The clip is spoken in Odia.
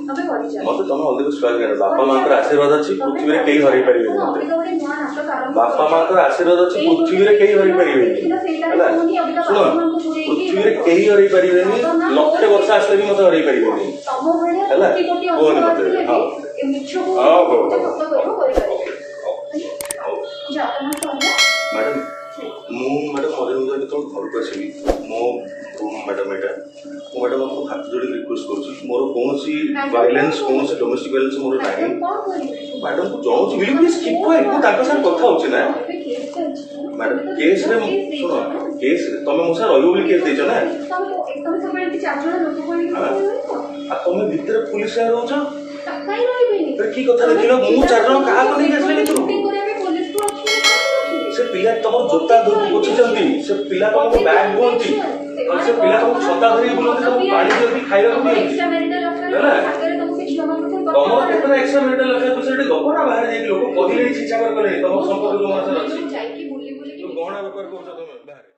ତମେ କରିଚାଲ। ମତେ ତମେ ଅଲ୍ the best କହିପାରିବ। ବାପା ମାଙ୍କର ଆଶୀର୍ବାଦ ଅଛି, ପୃଥିବୀରେ କେହି ହରେଇ ପାରିବେନି ଶୁଣ, ମତେ। ଅବିକା ଗୋଟେ ନୂଆ ନାଟକ ଆରମ୍ଭ ବାପା କରିଛ। ମାଙ୍କର ଆଶୀର୍ବାଦ ଅଛି, ଏଇ ଗୋଟେ ପୃଥିବୀରେ କେହି ହରେଇ ପାରିବେନି। ଦେଖିଲ, ସେଇଟା ହେଲା, ହଉନି, ଅବିକା ଶୁଣ, ବାପା ମାଙ୍କୁ ପୁରେଇକି ପୃଥିବୀରେ କେହି ହରେଇ ପାରିବେନି। ବାପା ମା ଲକ୍ଷେ ବର୍ଷ ଆସିଲେ ବି ମତେ ହରେଇ ପାରିବେନି। ତମ ଭଳିଆ ହେଲା, କୋଟି କୋଟି କୁହନି ଅନ୍ଧ ମତେ। ଆସିଲେ ବି ଏ ମିଛକୁ ହଉ, ହଉ, ଯେତେ ହଉ। ସତ କରିବ କରିପାରିବେ। ହଉ। ଯାଅ, ତମର ସରିଲା। ମ୍ୟାଡ଼ାମ, ମୁଁ ମ୍ୟାଡ଼ାମ ମଝିରେ ମଝିରେ ଯେତେବେଳେ ଘରକୁ ଆସିବି, ମୋ ରୁମ୍ ମ୍ୟାଡ଼ାମ ଏଇଟା। ମୁଁ ମ୍ୟାଡ଼ାମ ଆପଣଙ୍କୁ ହାତ ଯୋଡ଼ିକି ରିକ୍ୱେଷ୍ଟ କରୁଛି, ମୋର କୌଣସି ମ୍ୟାଡ଼ାମ, ଭାଇଲେନ୍ସ, କଣ କୌଣସି ଡୋମେଷ୍ଟିକ୍ ଭାଇଲେନ୍ସ ମୋର ନାହିଁ। ମ୍ୟାଡ଼ାମ, କଣ କରିବେ? ମ୍ୟାଡ଼ାମକୁ ଜଣାଉଛି। Will please keep quiet? ମୁଁ ତାଙ୍କ ସାଙ୍ଗରେ କଥା ହେଉଛି ନା। ଏବେ କେସ୍ ଚାଲିଛି ନା? ମ୍ୟାଡ଼ାମ, ତମେ ତ କେସ୍ରେ କେସ୍ ଦେଇଛ ଶୁଣ, ନା? କେସ୍ରେ ତମେ ମୋ ସାଙ୍ଗରେ ରହିବ ବୋଲି କେସ୍ ଦେଇଛ ନା? ତମେ ସବୁବେଳେ ଏମିତି ଚାରି ଜଣ ଲୋକକୁ ଆଣିକି ହଁ। ରହିବ? ଆଉ ତମେ ଭିତରେ ପୁଲିସ ସାଙ୍ଗରେ ରହୁଛ। କାଇଁ ରହିବେନି? ଏ କି କଥା ଦେଖିଲ? ମୁଁ ଚାରି ଜଣ କାହାକୁ ନେଇକି ଆସିଲି ଭିତରକୁ? ସୁଟିଂ କରିବା ପାଇଁ ପୋଲିସକୁ ରଖିବେ, କାହାକୁ ରଖିବେ? ସେ ପିଲା ତମର ଜୋତା ପୋଛିଛନ୍ତି, ସେ ପିଲା ତମକୁ ବ୍ୟାଗ୍ ଧୁଅନ୍ତି, ଆଉ ସେ ପିଲା ତମକୁ ଛତା ଧରିକି ବୁଲନ୍ତି, ତମକୁ ପାଣି ଦିଅନ୍ତି, ଖାଇବାକୁ ଦିଅନ୍ତି। ଏକ୍ସଟ୍ରା ମ୍ୟାରିଟାଲ ଆଫେୟାର ହେଲା? ସାଙ୍ଗରେ ତମ ସେ ଝିଅମାନଙ୍କ ସାଙ୍ଗେ ତମର କଥା କେତେଟା ଏକ୍ସଟ୍ରା ମ୍ୟାରିଟାଲ ଆଫେୟାର ବିଷୟରେ ଟିକେ ଗପ ନା। ବାହାରେ ଯାଇକି ଲୋକ କହିଲେଣି, ଛିଛାକର କଲେଣି ତମ ସମ୍ପର୍କ ଯୋଉ ମାସରେ ଅଛି। ଯାଇକି ବୁଲି ବୁଲିକି ଯୋଉ ଗହଣା ବେପାର କରୁଛ ତମେ ବାହାରେ।